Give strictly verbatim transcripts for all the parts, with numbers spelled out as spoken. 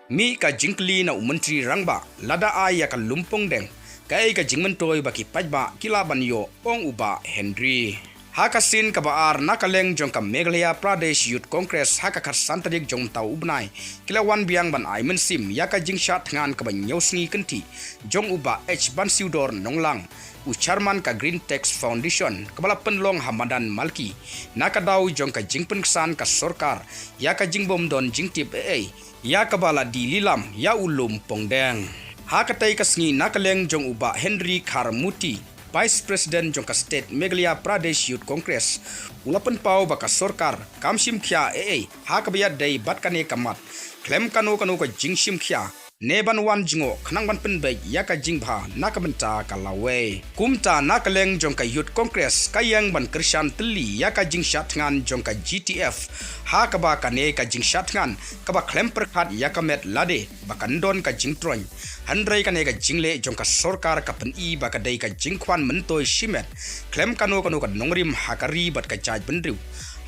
Mih ka jingkylli na u Myntri Rangbah, lada ai ïa ka lum pongdeng, kaei ka jingmyntoi ba ki paidbah ki lah ban ïoh, ong u Bah Henry. Ha ka sien kaba ar na ka liang jong ka Meghalaya Pradesh Youth Congress ha ka khatsan tarik jong mynta u bnai, ki la wan biang ban ai mynsiem ïa ka jingshad thngan kaba hynñiew sngi kynthih jong u Bah H Bansiewdor Nonglang, u chairman ka Green Text Foundation, kaba la pynlong ha madan Malki, na ka daw jong ka jingpynksan ka sorkar ïa ka jingbym don jingtip ei ei ïa kaba la dih lilam ïa u lum pongdeng. Ha katei ka sngi na ka liang jong u Bah Henry Kharmuti, Vice President jong ka State Meghalaya Pradesh Youth Congress, u la pynpaw ba ka sorkar kam shim khia ei ei ha kaba ïadei bad kane ka mat, khlem kano kano ka jingshim khia ne ban wan jngoh khnang ban pynbeit ïa ka jingbha na ka bynta ka lawei. Kumta na ka liang jong ka Youth Congress ka ïeng ban kyrshan tylli ïa ka jingshad thngan jong ka G T F, ha kaba kane ka jingshad thngan kaba khlem pyrkhat ïa ka met lade ba kan don ka jingtroiñ. Hynrei kane ka jingleh jong ka sorkar ka pyni ba ka dei ka jingkwah myntoi shimet khlem kano kano ka nongrim ha ka ri bad ka jaitbynriew,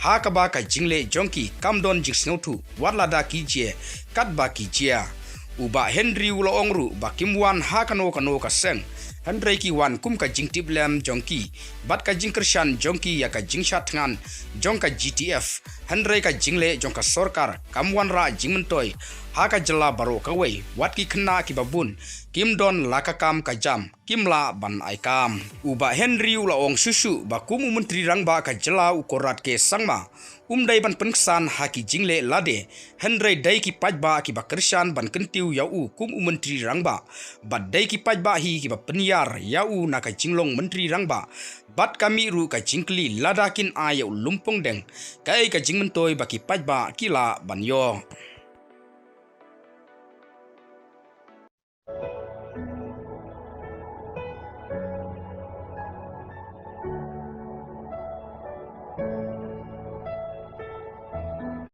ha kaba ka jingleh jong ki kam don jingsngewthuh wat lada ki jia katba ki jia. U Bah Henry u la ong ruh ba kim wan ha kano kano ka seng, hynrei ki wan kum ka jingtiplem jong ki bad ka jingkyrshan jong ki ïa ka jingshad thngan jong ka G T F, hynrei ka jingleh jong ka sorkar kam wanrah jingmyntoi ha ka jylla baroh kawei, wat ki khynnah kiba bun kim don la ka kam ka jam, kim lah ban ai kam. U Bah Henry u la ong shuh shuh ba kum u Myntri Rangbah ka jylla u Conrad K Sangma, um dei ban pynksan ha ki jingleh lade, hynrei dei ki paidbah kiba kyrshan ban kyntiew ïa u kum u Myntri Rangbah, bad dei ki paidbah hi kiba pynïar ïa u na ka jinglong Myntri Rangbah, bad ka mih ruh ka jingkylli lada kin ai ïa u lum pongdeng, kaei ka jingmyntoi ba ki paidbah ki lah ban ïoh.